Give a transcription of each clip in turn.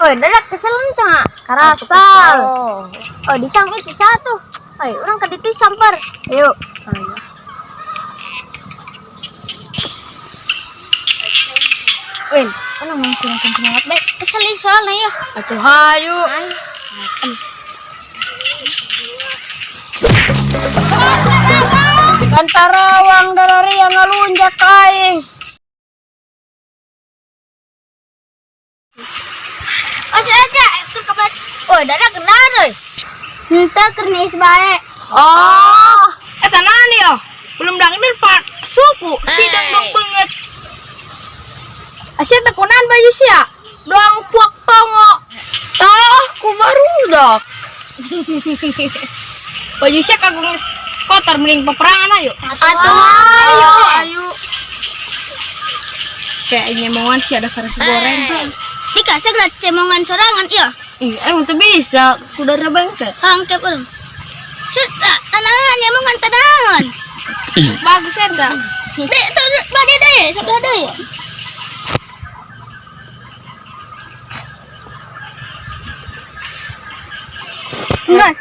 Oi, dadak kesel ente. Karasal. Oh, disang itu satu. Oi, orang ke ditu samper. Ayo. Win, orang mau silakan semangat baik. Kesel soalnya ya. Atuh hayu. Kantarawang darari yang ngalunjak ka aing. Oh, aja itu kebat. Oh, dadak kena euy. Henteu keur niis bae. Oh, eta naon ya? Belum dangdut pak suku, sidang dong banget. Asia teh kunaon baju sia? Doang puak tongo. Tah, ku barudak. Baju sia kagum kotor mending peperangan ayo. Atuh ayo. Ayo. Kayak nyemongan sih ada sarasi goreng. Dika segera cemongan sorangan iya. Ih, emang tuh bisa. Kuda bangke. Hangkep urang. Set, tenangan nyemongan tenangan. Bagus eta. Dek, tuh bade deui, sebelah deui. Enggak.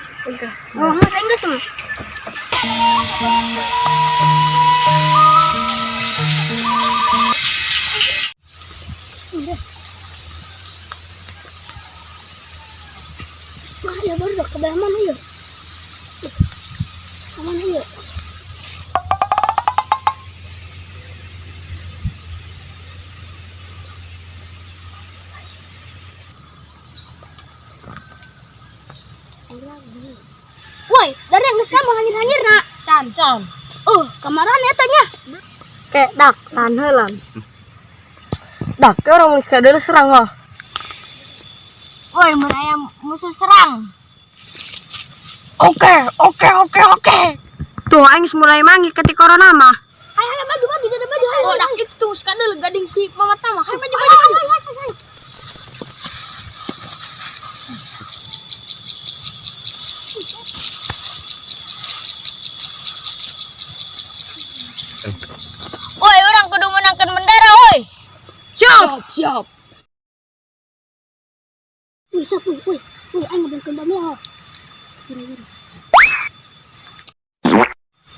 Oh, enggak, enggak mas. Wah, ya baru ke mana ya? Mana ya? Woi, dari yang geus mau hanyir-hanyir nak. Can, can. Oh, kamaran ya tanya. Kayak dak, tahan heulan. Dak, ke orang mun dulu serang wah. Woi, mun aya musuh serang. Oke. Tuh aing mulai mangi ketika corona mah. Ayo, ayo maju, maju, jadi maju. Ayo, Oh, dak itu tunggu sekadar gading si Mama Tama. Ayo maju, maju, maju, maju. Woi, orang kudu menangkan bendera, woi. Siap, siap. Woi, siap, woi, woi. Woi, aing ngebenkeun bamia.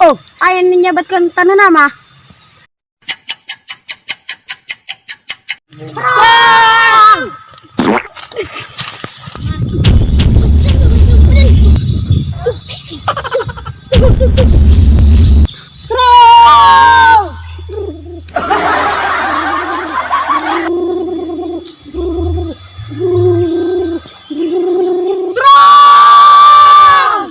Oh, aing nyabatkeun tanah nama. Serang! Serang! Serang!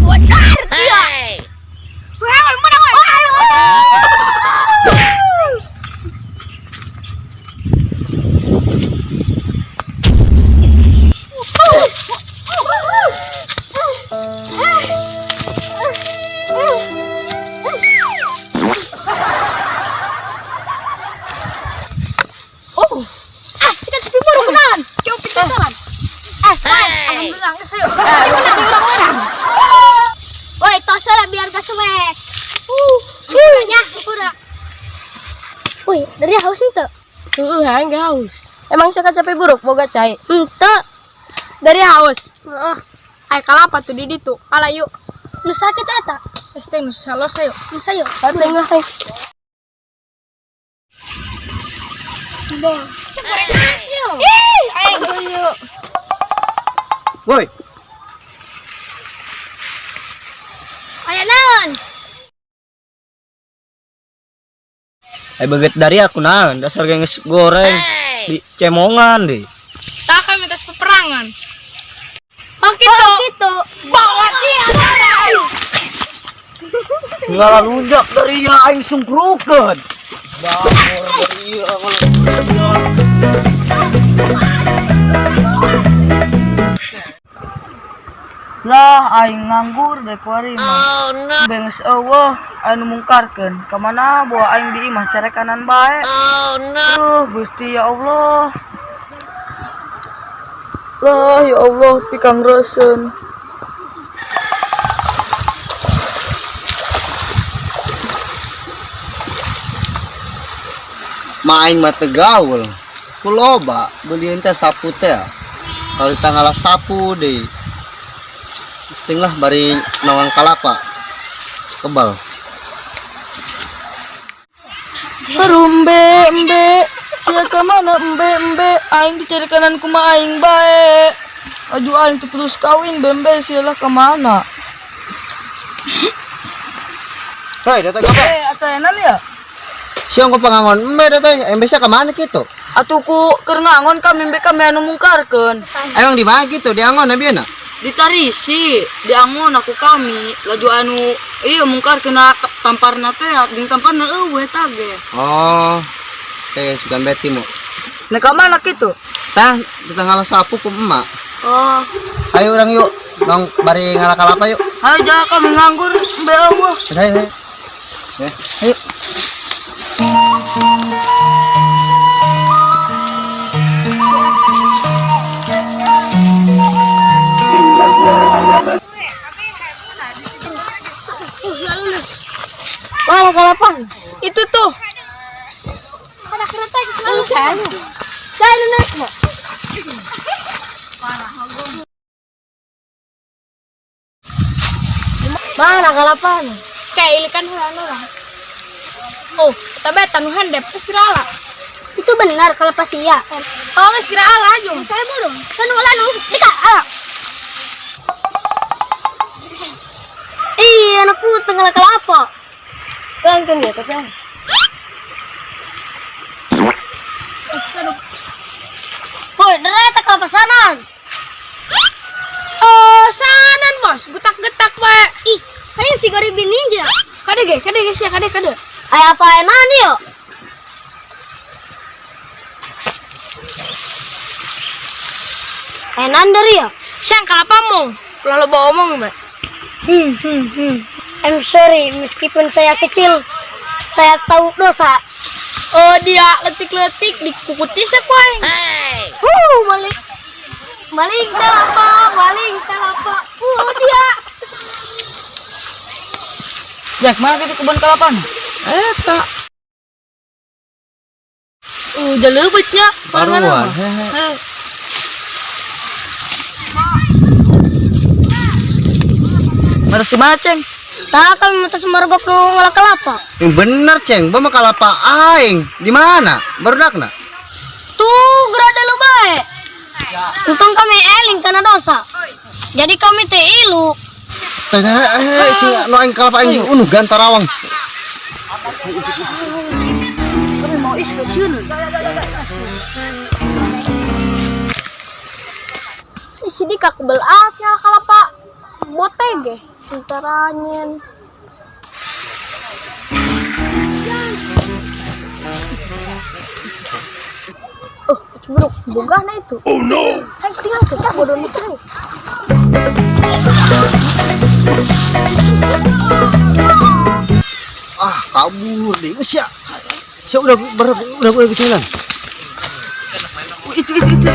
Wadar dia. Woi, menang, woi. Oh, Ah, sikat sepi buruk kenalan. kau pintalan. Eh, woi. Alhamdulillah, geus ayo. Menang, menang, menang. Woi, tos lah biar gak suwek. Kurangnya, kurang. Woi, dari haus itu. Heeh, aing ge haus. Emang saya capek buruk boga cai. Ente. Dari haus. Heeh. Ay kalapa tuh di ditu. Kala yuk. Nu sakit eta. Geus teh nu salos ayo. Nu sayo. Tengah teh. Ih, aing yuk. Woi, Aya naon? ai beget dari aku naon dasar gengs goreng di cemongan deh. Tak kami atas peperangan. Oh gitu. Oh, gitu. Bawa dia. Ngalalunjak dari ya aing sungkrukeun. Bangor dari ya ngalalunjak. Lah aing nganggur bae kuari mah. Oh, no. Benges eueuh anu mungkarkeun. Ka mana bawa aing di imah carekanan bae. Oh, no. Duh, Gusti ya Allah. Lah, ya Allah, pikang reuseun. Maing mah teu gaul. Ku loba belian teh sapu teh. Kalau tanggal sapu deh. Sting lah bari nawang kalapa. Kebal. Rumbe, embe. Sia ka mana embe, embe? Aing dicari kanan kuma aing bae. Aduh aing tuh terus kawin bembe sia lah kemana? Hei, datang apa? Eh, ataenan ya? Siang ku pangangon embe datang, embe sia kemana gitu? Atuh ku keur ngangon kami embe kami anu mungkarkeun. Emang di mana gitu? Diangon abiana? Ditarisi, diangon aku kami, laju anu iya mungkar kena tamparna teh, jeung tamparna eueuh tage. Oh, kayak sugan beti mu. Nah, ka mana kitu? Tah, kita ngalah sapu ku emak. Oh, Ayo orang yuk, nong bari ngalah kalapa yuk. ayo jangan kami nganggur embe eueuh. Ayo, ayo. Eh, Ayo. Mana kalapan? Itu tuh. Kada kereta saya. Saya naik mo. Mana kalapan? Kayak ilikan heula orang. Oh, tapi tanuhan dep geus kira ala. Itu benar kelapa sia. Oh, geus kira ala aja. Saya burung. Saya nunggu lalu. Dika, ala. Ih, anak puteng ngalah kelapa. Kan kan ya, tapi. Woi, dereta kelapa sanan. Oh, sanan bos, getak-getak bae. Ih, kalian si Garibin Ninja. Kade ge, kade ge sia kade kade. Ayo apa enak yo? Enan dari ya? Siang kalapamu. Lalu bawa omong, Mbak. I'm sorry, meskipun saya kecil, saya tahu dosa. Oh, dia letik-letik dikukuti siapa aing. Huh, maling. Maling kelapa, maling kelapa. Dia. Jack, mana kita kebun kalapan? Eta. Udah leubetnya. Baruan. Hehe. Harus di mana, Ceng? Tak kami minta semargok nu ngalah kelapa. Yang bener ceng, ba mah kalapa aing. Di mana? Barudakna. Tuh, gerada lu bae. Untung kami eling karena dosa. Jadi kami teh ilu. Tah, si nu aing kalapa aing unu gantarawang. Kami mau ispesion. Ih, si Dika kebel at nyala kalapa. Bote ge, antaranya. Oh, buruk, boga na itu. Oh no. Hai, tinggal tuh, bodoh itu. Ah, kabur deh. Geus sia. Sia udah ketinggalan. Itu itu itu.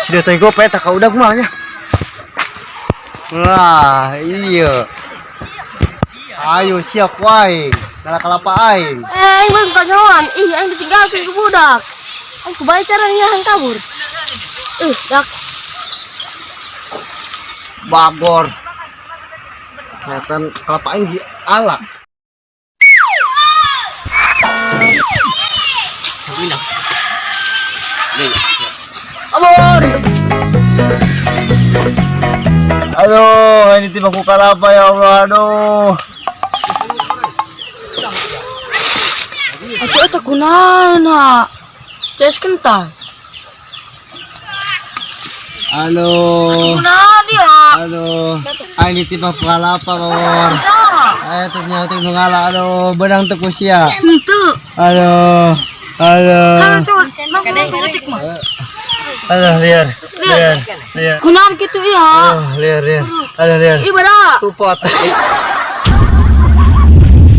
Sudah teh gope tak udah kumaha nya. Wah, iya. Ayo siap wae. Kalah kalapa aing. Eh, aing belum kanyoan. Ih, aing ditinggalkeun ku budak. Aing kumaha caranya aing kabur. Ih, dak. Bagor. Setan kelapa aing di ala. Abor. Aduh, ini tiba ku kalapa ya Allah, aduh. Atuh eta kunaon ha? Ces kentang. Aduh. Kunaon dia? Aduh. Aing ditipa ku kalapa, Bawor. Ayo tuh nyawa tuh ngala, aduh, benang tuh ku sia. Henteu. Aduh. Aduh. Ayo coba, mang ketik mah. Aduh, liar. Liar. Liar. Kunaon kitu ieu? Aduh, liar, liar. Aduh, liar. Ih, bada. Tupot.